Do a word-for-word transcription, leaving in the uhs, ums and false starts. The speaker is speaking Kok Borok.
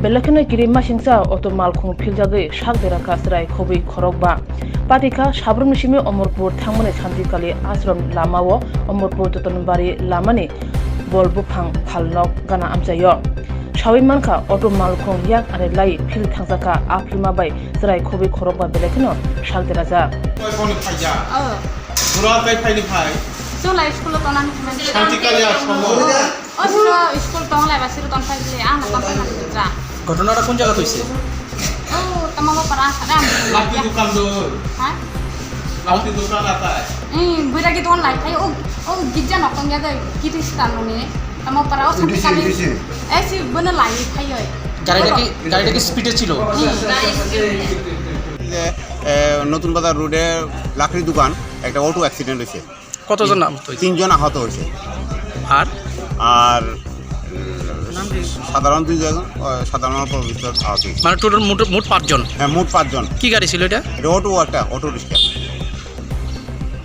Belai kheno kiri masingcha auto malkhung philjagwi sak dera kha chwrai khobwi khorokba. Patikha sabrumni simi Omorpur thangmani Santikali ashram lamao Omorpur Jotonbari lamani bol buphang phalnok gana amchaio. Sawi mankha auto malkhung yak are lai phil thangjakha, a philma bai chwrai khobwi khorokba belai kheno sak derajak. Koi phone phaija? Oh. Bura kai phaini phai? Chwng lai school-o tonani phai mani. Santikali ashram-o. Oh, siro school tong lai ba siro ton phai bile, ang na ton phai mani ja. ঘটনাটা কোন জায়গাত হইছে? Oh, tamo ba para sa dam. Lapti dukan do. Ha? Lapti dukan atai. Eh, buira gi ton lai phai, oh, oh, gijja nok tong ya dai, Kiristan mani. Tamo para, oh, Santikali. Eh, si bana lai phai oi. গাড়িটা কি, গাড়িটা কি স্পিডে ছিল? Hmm. যে, এ, নতুন বাজার রোডে লাকড়ি দোকান, একটা অটো অ্যাক্সিডেন্ট হয়েছে। কতজন আহত হয়েছে? তিনজন আহত হয়েছে। আর? আর, উম, সাধারণ দুইজন, আহ, সাধারণ অল্প বিস্তর আহত হয়েছে। মানে টোটাল মোট, মোট পাঁচজন? হ্যাঁ, মোট পাঁচজন। কি গাড়ি ছিল এটা? এটা অটো, একটা অটো রিক্সা।